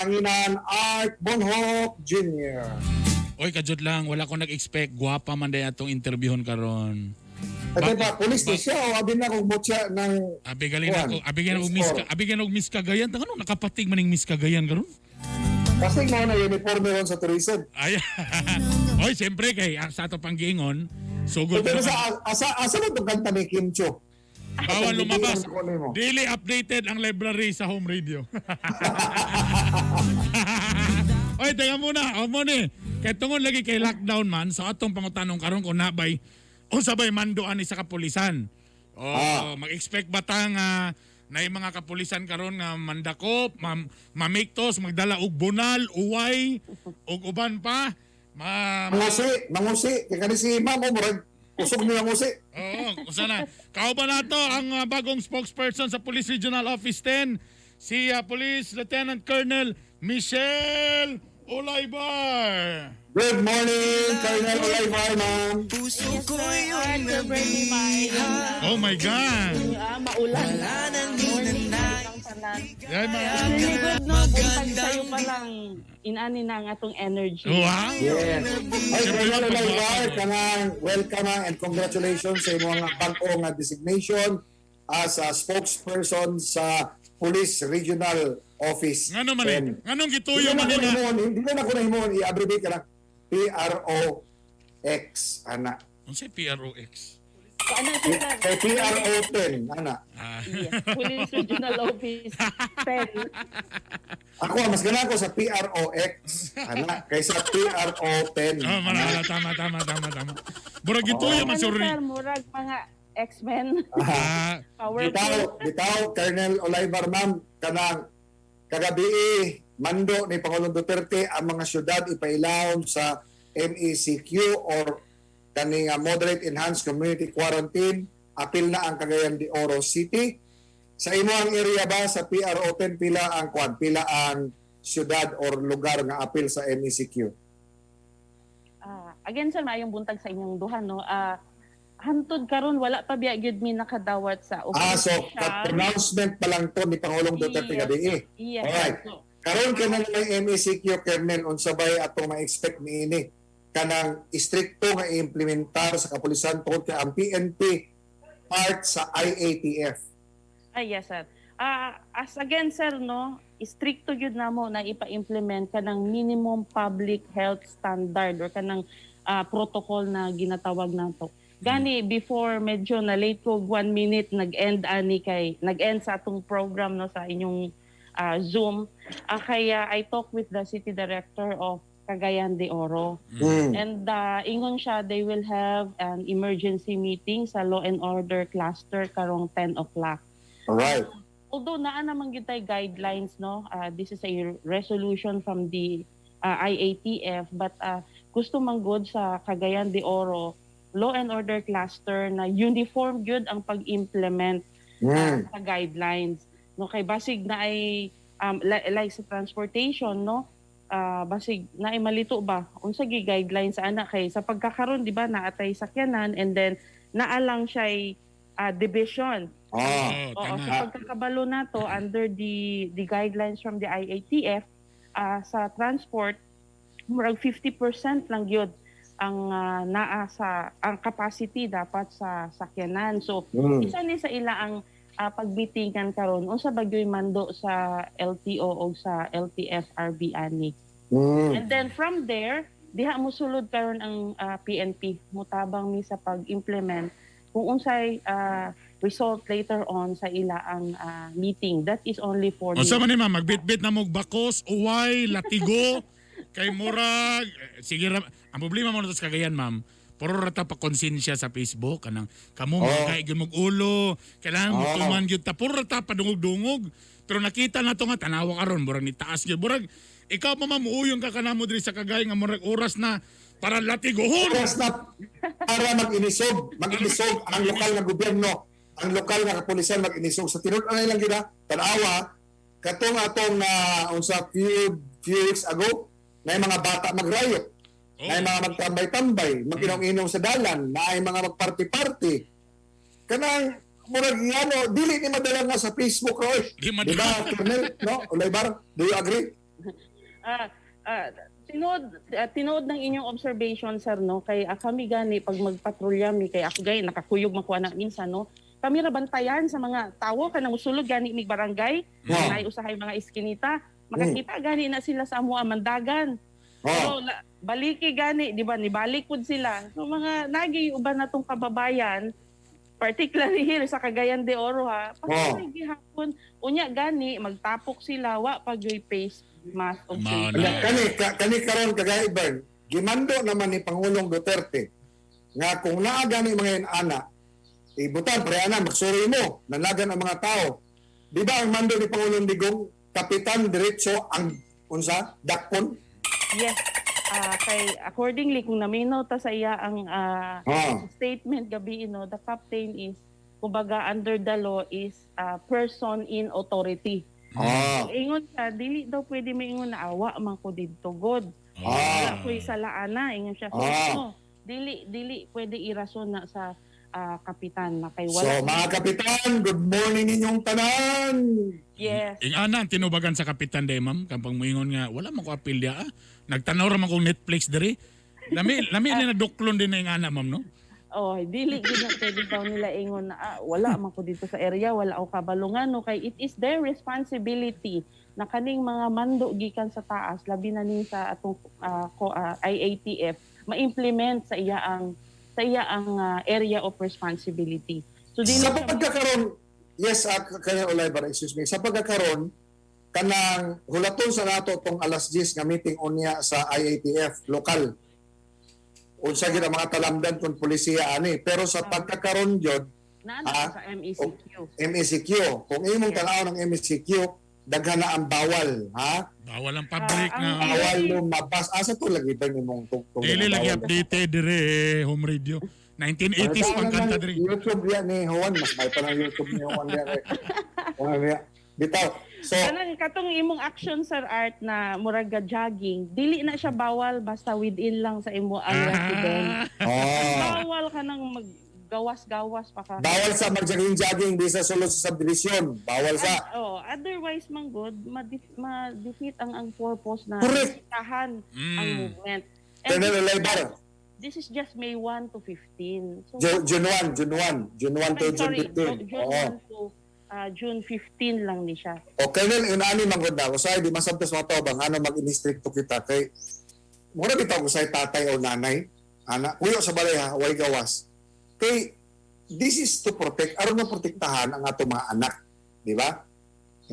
Kahanginan Art Bonhoc Jr. Oy, kajud lang, wala ko nag-expect. Guwapa man day atong interviewon karon. At ba, pulis ni siya o abi na kung mutya ng Abi galing Juan, ako, abi galing og Miss score. Abi galing og Miss Cagayan. Tanga no, nakapatig man ning Miss Cagayan karon. Kasi mo na uniforme ron sa tourism. Ay. Oy, siyempre kay ang sa ato pang giingon, sugod Pero na sa asa mo itong kanta ni Kim Cho? bawal lumabas. Ako nimo. Dili updated ang library sa home radio. Oy, teka muna. O mo ni. Kay tungod lagi kay lockdown man, sa atong pangutanong karon kung nabay unsa bay mando ani sa kapulisan. O mag-expect ba ta nga na yung mga kapulisan karon nga mandakop, mamiktos, magdala og bunal, uway, ug uban pa. Mangusi, mangusi. Kaya kani si Ma'am, oh, murag kusog ni mangusi. Oo, kung sana. Kauban nato ang bagong spokesperson sa Police Regional Office 10, si Police Lieutenant Colonel Michelle Olaybar. Good morning, Colonel Olaybar, ma'am. Puso Yes, ko sir. yung Art, Sir Bernie, nabihag Oh my God. Maulan. Wala nang Morning, ninanay ibang tanan. Ay, Really good, no? Buntag sa'yo pa lang. Inani na ang atong energy. Wow. Yes. Ay, Siyempre, Colonel pagbabago. Olaybar, kanang welcome and congratulations sa imong bag-o nga designation as a spokesperson sa Police Regional Office. Ngano man eh? 10. Nganong gituyo Hindi man na nila? ko nahimuon, hindi na ko nahimuon, i-abbreviate ka lang. PROX, ana. Unsay PROX? So, ano siya, sir? Kay PRO 10, ana. Yes, Police Regional Office 10. Ako, mas gana ko sa PROX, ana, kaysa PRO 10. Oh, marala, tama, tama, tama, tama. Murag gituyo man Ano, sorry. sir? Murag mga X-Men. Powerful. Bitaw, bitaw, Colonel Olaybar, ma'am, kanang kagabi mando ni Pangulong Duterte ang mga syudad ipailawom sa MECQ or kaning Moderate Enhanced Community Quarantine. Apil na ang Cagayan de Oro City. Sa imo ang area ba sa PRO 10, pila ang kwan, pila ang syudad or lugar nga apil sa E MECQ? Again, sir, maayong buntag sa inyong duha, no? Hantod karon wala pa biya gyud mi nakadawat sa So official. pronouncement pa lang to ni Pangulong Duterte Yes. gabi. Yes. Alright. So, Karon kay nang may MECQ, Colonel, unsa bay atong ma-expect niini kanang istrikto nga iimplementar sa kapulisan tungod kay ang PNP part sa IATF? Ay, yes, sir. As again, sir, no, stricto gyud namo na ipa-implement kanang minimum public health standard or kanang protocol na ginatawag nato. Gani before medyo na late ko 1 minute nag-end ani kay nag-end sa atong program, no, sa inyong Zoom. Kaya I talk with the city director of Cagayan de Oro. And ingon siya, they will have an emergency meeting sa law and order cluster karong 10 o'clock. Although naa naman gyud tay guidelines, no, this is a resolution from the IATF, but gusto man gud sa Cagayan de Oro law and order cluster na uniform gyud ang pag-implement sa guidelines, no, kay basig na ay like sa transportation, no, basig na ay malito ba unsa gi guidelines ana, kay sa pagkakaron, di ba, naatay sakyanan and then naa lang siya division. Oo, Oo, tama. sa pagkakabalo nato under the guidelines from the IATF, sa transport murag 50% lang gyud ang naa sa ang capacity dapat sa sakyanan. So isa ni sa ila ang pagmitingan karon unsa ba gyud mando sa LTO o sa LTFRB ani. And then from there, diha mo sulod karon ang PNP, mutabang mi sa pag-implement kung unsay result later on sa ila ang meeting. That is only for O sa man ni ma'am, magbitbit na mog bakos, uway, latigo, kay murag, eh, sige ra, ang problema mo na to sa Cagayan, ma'am, puro rata pa konsensya sa Facebook kanang kamo oh. Gyud mog ulo, kailangan mo tuman gyud ta, puro rata padungog-dungog, pero nakita na to nga tanawa karon murag ni taas gyud, murag ikaw pa, ma'am, uyon ka kanamo diri sa Cagayan nga murag oras na para latigohon. Oras na para mag-inisog, mag-inisog ang lokal na gobyerno, ang lokal na kapulisan mag-inisog. Sa tinud na lang gyud ha, tan-awa katong atong unsa few few weeks ago na mga bata mag-riot, na mga magtambay-tambay, mag-inom-inom sa dalan, na ay mga magparty-party. Kanang murag ngano dili ni madala nga sa Facebook, oy. Di madala. Di ba, Colonel? No? Olaybar, do you agree? Tinuod ng inyong observation, sir, no, kay kami gani pag magpatrolya mi, kay ako gay nakakuyog makuha na minsan, no, kami ra bantayan sa mga tawo kanang musulod gani mig barangay, naay usahay mga iskinita, makakita gani na sila sa amo mandagan. Pero baliki gani, di ba, nibalik pud sila. So mga nagi uban na tong kababayan, particularly here sa Cagayan de Oro ha, pag gihapon, unya gani magtapok sila wa pag face mask o Mao face na. Kanya, kani karon kagaya, Bern, gimando naman ni Pangulong Duterte nga kung naa gani mga ana, ibutan pre ana, magsuri mo, nanagan ang mga tao. Di ba ang mando ni Pangulong Digong, kapitan diretso ang unsa dakpon? Yes. Kay accordingly kung naminaw ta sa iya ang statement gabi, no, the captain is kumbaga under the law is a person in authority. Ingon siya, dili daw pwede maingon na awa man ko didto god. Wala ko'y salaana, ingon siya. So, no, dili dili pwede irason na sa kapitan na kay So wala. mga kapitan, good morning inyong tanan. Yes. Ing ana ang tinubagan sa kapitan day, ma'am, kampang moingon nga wala man ko apil diya. Nagtanaw ra man kong Netflix diri. Lami lami ni naduklon din na ing ana, ma'am, no? Oh, dili gid na pwede daw nila ingon na wala man ko dito sa area, wala ako kabalungan, no, kay it is their responsibility na kaning mga mando gikan sa taas, labi na ning sa atong IATF, ma-implement sa iya ang area of responsibility. So dili Sa siya pagkakaroon, yes, kaya Oliver, excuse me. Sa pagkakaroon, kanang hulaton sa nato tong alas 10 nga meeting unya sa IATF lokal. Unsa gid ang mga talamdan kung polisiya ani. Pero sa pagkakaroon jud, Naa na sa MECQ. MECQ. Kung imong tan-aw ng MECQ, daghan na ang bawal, ha? Bawal ang public na Bawal lumabas. Asa to lagi ba nimong tugtog? Dili lagi updated dire eh, home radio. 1980s pang kanta dire. YouTube yan ni Juan. Mas may pa ng YouTube ni Juan yan. Eh. Juan yan. Bitaw. So, Kanang katong imong action, Sir Art, na murag ga jogging, dili na siya bawal basta within lang sa imo ang residence. Bawal ka nang maggawas-gawas pa ka. Bawal sa mag-jogging-jogging di sa sulod sa subdivision. Bawal sa. Oh, otherwise man good, ma-defeat ang purpose na limitahan ang movement. And Colonel Olaybar, this is just May 1 to 15. So, June 1, June 1, June 1 to ay, June sorry, 15. June 1 to June 15 lang ni siya. O Colonel, inani man gud na. Usay di masabtos mga tao bang ano mag-inistricto kita kay mura bitaw usay tatay o nanay ana kuyo sa balay ha, way gawas. Kay this is to protect, aron na protektahan ang ato mga anak, di ba?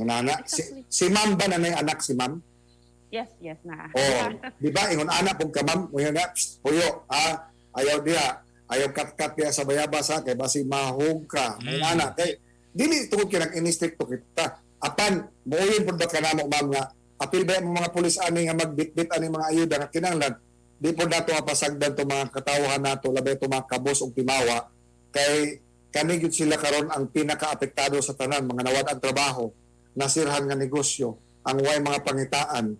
Yung nana, si ma'am ba nanay anak si ma'am? Yes na. Oh, di ba ingon anak kung ka ma'am, muyo na, psst, puyo, ha? Ayaw diha, ayaw kat-kat diha sa bayabas ha, kay basi mahug ka. May anak kay dili tungod kay nag-inistricto kita. Apan muuyon pud ba kanamo, ma'am, nga apil ba ang mga pulis ani nga magbitbit ani mga ayuda nga kinahanglan di po nato mapasagdan to mga katawhan nato, labay to mga kabos ug timawa, kay kani gyud sila karon ang pinakaapektado sa tanan, mga nawad ang trabaho, nasirhan nga negosyo, ang way mga pangitaan.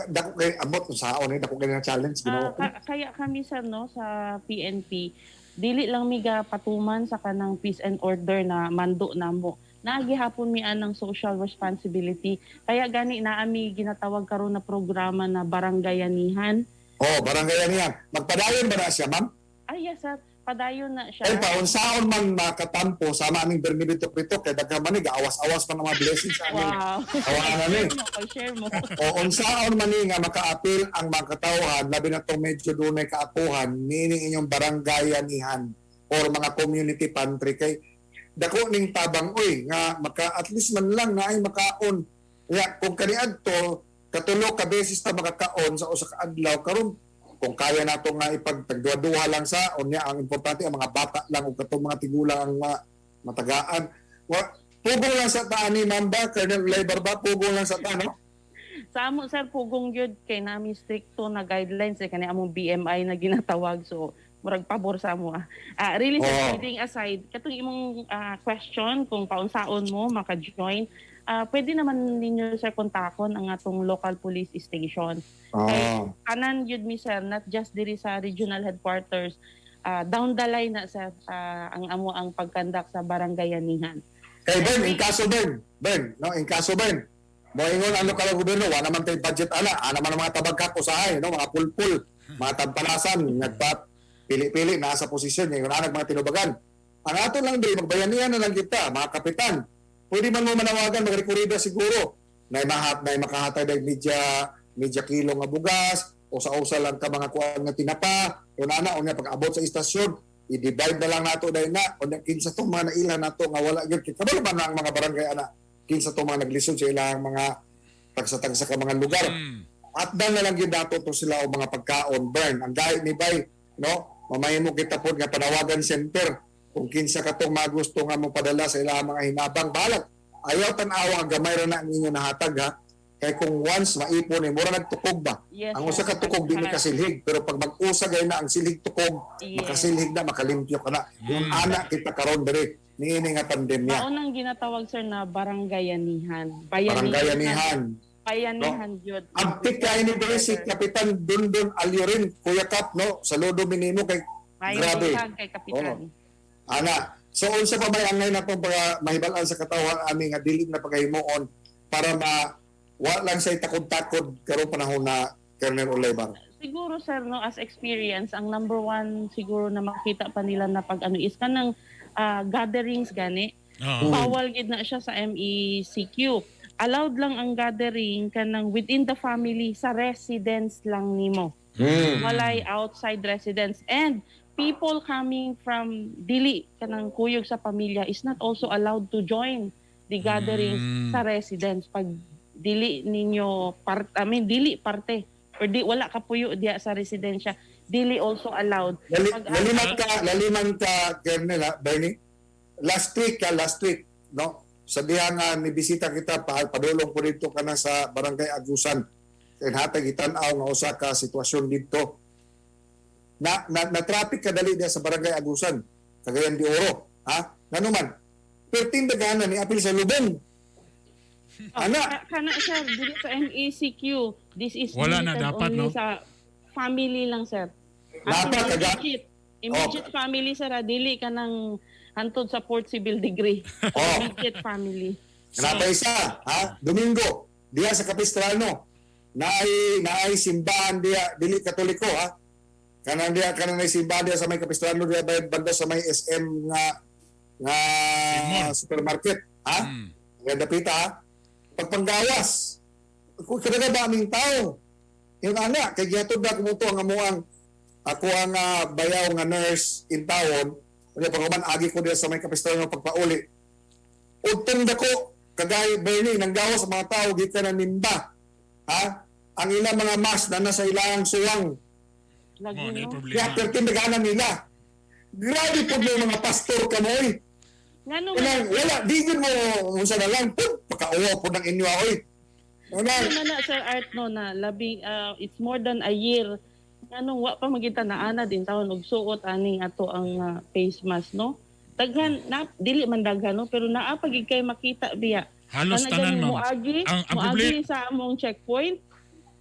Dako kay abot saon eh, dako kay na challenge, Ginoo ko. Kaya kami, sir, no, sa PNP, dili lang mi ga patuman sa kanang peace and order na mando namo. Naagihapon mi anang social responsibility. Kaya gani naa mi ginatawag karon na programa na barangayanihan. Oh, barangay niya. Magpadayon ba na siya, ma'am? Ay, yes sir, padayon na siya. Ay, paunsaon man makatampo sama aning Bernabito Prito kay daghan man ni gaawas-awas man ang mga blessings sa amin. Awaan na ni. Share mo, oy, share mo. O unsaon man ni nga makaapil ang mga katawhan, labi na tong medyo dunay kaapuhan niini inyong barangayanihan or mga community pantry, kay dako ning tabang oy nga maka at least man lang na ay makaon. Ya, kung kaniadto katulo ka beses ta makakaon sa usa ka adlaw, karon kung kaya nato nga ipagtagduha lang sa unya, ang importante ang mga bata lang ug katong mga tigulang ang matagaan. Wa, pugong lang sa taan ni Ma'am ba, Colonel Labor ba, pugong lang sa taan, no? Sa amo sir, pugong gyud kay nami stricto na guidelines eh, kani among BMI na ginatawag, so murag pabor sa amo ah. Really sir, kidding aside, katong imong question kung paunsaon mo maka-join, pwede naman ninyo sir kontakon ang atong local police station. Kanan yun mi sir, not just diri sa regional headquarters, down the line na sir ang amo ang pag-conduct sa barangayanihan. Kay Ben, in kaso Ben, Ben, no, in kaso Ben. Moingon ang lokal gobyerno, wala man tay budget ana, ana man ang mga tabagkak usahay, no, mga pulpul, mga tampalasan, nagpa pili-pili nasa posisyon ngayon anag mga tinubagan. Ang ato lang diri, magbayanihan na lang kita, mga kapitan. Pwede man mo manawagan, magrekorida siguro. Nay mahat nay makahatag dag media media kilo nga bugas, usa-usa lang ka mga kuan nga tinapa, una na unya pag abot sa istasyon, i-divide na lang nato dahil na unya kinsa tong mga naila nato nga wala gyud kay kabalo man na ang mga barangay ana, kinsa tong mga naglisod sa ilang mga tagsa-tagsa ka mga lugar. Atdan na lang gyud nato to sila og mga pagkaon burn. Ang dahil ni bay, no, mamahimo kita pod nga panawagan center kung kinsa katong magusto nga mo padala sa ilang mga hinabang balag. Ayaw tan-awa ang gamay ra na ang inyo nahatag ha. Kay kung once maipon ni mura nagtukog ba. Yes, Ang usa sir. ka tukog di makasilhig, pero pag mag-usa gay na ang silhig tukog, makasilhig na, makalimpyo ka na. Yung ana kita karon diri niini nga pandemya. Mao nang ginatawag, sir, na barangayanihan. Bayanihan. Barangayanihan. Bayanihan gyud. Abtik kay ni diri si Kapitan Dundon Alyorin, Kuya Kap, no? Saludo minimo kay Grabe. grabe. Kay Kapitan. Oo. Ana. So unsa pa may angay na pong para mahibal-an sa katawhan ani nga dili na pagahimuon para ma wa lang say takod-takod karong panahon na, Colonel Olivar? Siguro, sir, no, as experience, ang number one siguro na makita pa nila na pag ano is kanang gatherings gani. Oo. Bawal gid na siya sa MECQ. Allowed lang ang gathering kanang within the family sa residence lang nimo. Walay outside residence, and people coming from dili kanang kuyog sa pamilya is not also allowed to join the gatherings sa residence pag dili ninyo part, I mean, dili parte or di wala ka puyo diya sa residensya, dili also allowed. Laliman ka, Colonel, ha, Bernie. Last week, no? Sa diha nga nibisita kita, padulong po dito ka na sa Barangay Agusan. Kaya gitan-aw nga usa ka sitwasyon dito. Na traffic kadali diya sa Barangay Agusan, Cagayan de Oro, ha? Ngano man? Perting daghanan ni apil sa lubong. Oh, Ana. Kana sir, dili sa MECQ, this is Wala na limited dapat, only no? sa family lang, sir. Dapat, As in, immediate family, sir, ah, dili ka nang hantod sa fourth civil degree. Immediate family. Napa isa, ha? Domingo, diya sa Capistrano. Naay naay simbahan diya, dili Katoliko ha. Kanang diya kanang naay simbahan diya sa may Capistrano diya banda sa may SM nga nga Timor. supermarket, ha? Nga dapita ha. Pagpanggawas. Kung kada ba aming tao. Yung ana kay gihatod na kumuto ang amuang ako ang bayaw nga nurse in town. Unya pag agi ko diya sa may Capistrano pagpauli. Udtong dako kagay Bernie nang gawas sa mga tao gikan na nimba. Ha? Ang ilang mga mask na nasa ilang suwang. Lagi, Mo na no? problema. Kaya perting daghanan nila. Grabe po may mga pastor ka mo oy. Ngano Wala, man wala, di yun mo unsa na lang pud pakauwa po ng inyo oy. Wala. ngano man na, Sir Art, no, na labing it's more than a year nganong wa pa magita na ana din taon og suot aning ato ang face mask, no? Daghan na, dili man daghan, no, pero naa pa gid kay makita biya. Halos Kana tanan, ganing ma'am. Moagi, Ang moagi sa among checkpoint.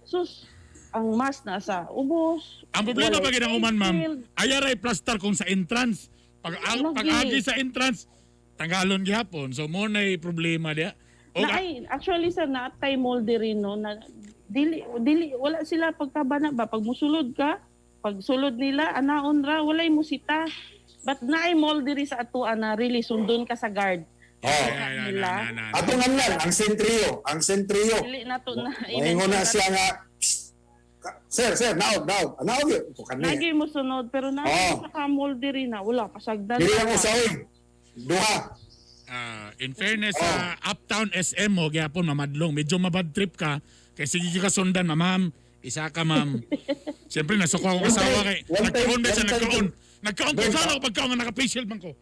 Sus, ang mask na sa ubos. Ang problema Walay pa gid ang face uman, ma'am. shield. Ayaray plaster kung sa entrance. Pag Lagi. pag agi sa entrance, tanggalon gihapon. So mo na problema diya. O Na ay, actually sir, naatay molde rin, no, na dili dili wala sila pagkabana ba pag musulod ka, pag sulod nila anaon ra, walay musita. But naay mall diri sa atoa na really sundon ka sa guard. Oh. Ay, ay, ay, nila. na, na, na. Atong lang ang sentrio, ang sentrio. Dili na to na Moingon na siya nga, "Psst, sir, sir, naog, naog. Naog yun." Ko kani. Lagi mo sunod pero na sa ka mall diri na wala kasagdan. Dili lang usa oy. Duha. Ah, in fairness sa Uptown SM mo gyapon mamadlong. Medyo mabad trip ka kay sige ka sundan, ma'am. Isa ka, ma'am. Siyempre nasuko akong asawa kay nagkaon ba siya nagkaon. Nagkaon ko sana ako pagkaon nga naka-face shield man ko.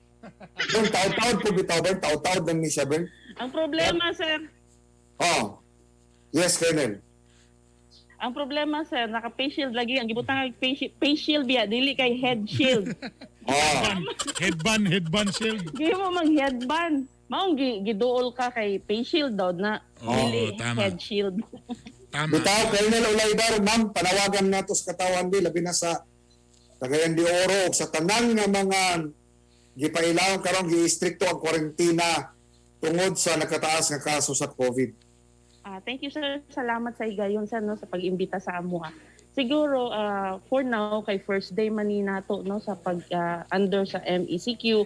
Doon, taod-taod po bitaw, Ben. Taod-taod lang ni siya, Ben. Ang problema, sir, Oh. Yes, Colonel. Ang problema, sir, naka face shield lagi ang gibutang ang face shield biya dili kay head shield. Oh. Headband, headband shield. Gihimo mang headband. Maong giduol ka kay face shield daw na Oo, dili tama. head shield. Tama. Bitaw, Colonel Olaybar, ma'am, panawagan nato sa katawan di, labi na sa Cagayan de Oro ug sa tanan nga mga gipailaw karon, giistrikto ang kwarentina tungod sa nakataas nga kaso sa COVID. Thank you, sir. Salamat sa higayon, sir, no, sa pag-imbita sa amoa. Siguro for now, kay first day man ni nato, no, sa pag under sa MECQ,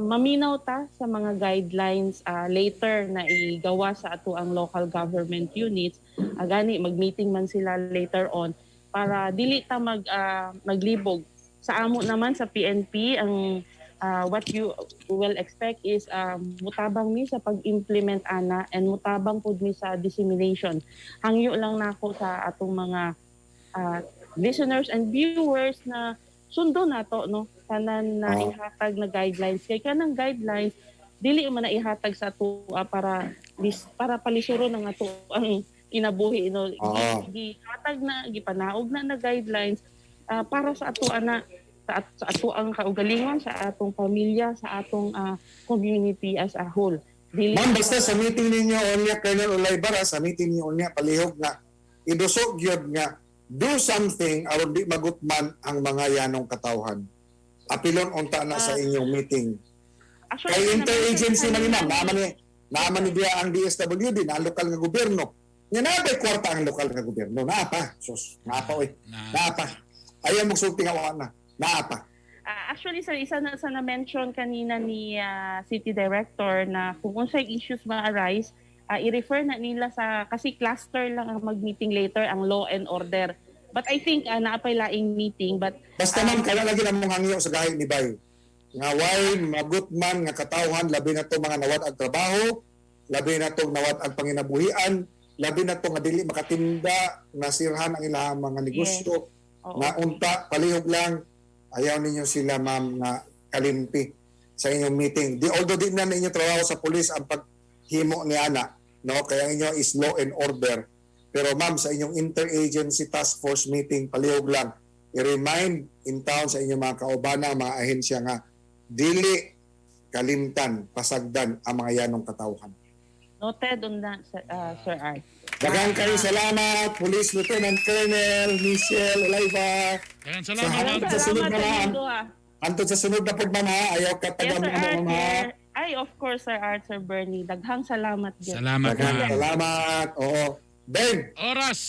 maminaw ta sa mga guidelines later na igawa sa ato ang local government units. Gani mag-meeting man sila later on para dili ta maglibog. Sa amo naman sa PNP, ang what you will expect is mutabang mi sa pag-implement ana and mutabang pud mi sa dissemination. Hangyo lang nako sa atong mga listeners and viewers na sundo nato, no, tanan na ihatag na guidelines, kay kanang guidelines dili man na ihatag sa atoa para palisuro ng ato ang kinabuhi, no. Gihatag na, gipanaog na na guidelines para sa ato ana, sa ato ang kaugalingon, sa atong pamilya, sa atong community as a whole. Dili Ma'am, basta sa meeting ninyo unya, Colonel Olaybar, sa meeting ninyo unya, palihog nga idusog gyud nga do something aron di magutman ang mga yanong katawhan. Apilon unta na sa inyong meeting. Actually, Kay interagency man ni ma'am, naa man ni diya ang DSWD, na ang lokal nga gobyerno. Nga naa bay kwarta ang lokal nga gobyerno? Naa pa. Sus, naa pa oy. Na, Naa pa. Ayaw magsulti nga wa na. Naa pa. Actually, sir, isa na sa na-mention kanina ni City Director na kung unsay issues ma-arise, i-refer na nila sa, kasi cluster lang ang mag-meeting later, ang law and order. But I think naapay laing meeting, but Basta ma'am, kaya lagi na mong hangyo sa gahi ni Bay. Nga way magutman nga katawhan, labi na to mga nawad ang trabaho, labi na to nawad ang panginabuhian, labi na to nga dili makatinda, nasirhan ang ilang mga negosyo, nga unta palihog lang ayaw ninyo sila, ma'am, nga kalimpi sa inyong meeting. Di although di na ninyo trabaho sa pulis ang paghimo ni ana, no? Kaya ang inyo is law and order. Pero ma'am, sa inyong interagency task force meeting, palihog lang i-remind in town sa inyong mga kaubana, mga ahensya nga dili kalimtan, pasagdan ang mga yanong katawhan. Noted on that, sir, Sir Art. Daghang kayo salamat, Police Lieutenant Colonel Michelle Oliva. Daghang salamat, Sa ma'am. Sa sunod Salamat na sa lang. inyo, ah. Antod sa sunod na pud, ma'am, ha. Ayaw ka Yes, taga Sir mo, Art. ma'am, ha. Sir. Ay, of course, Sir Art, Sir Bernie. Daghang salamat. Gyud. Salamat, Daghang ma'am. salamat. Oo. Ben, Oras.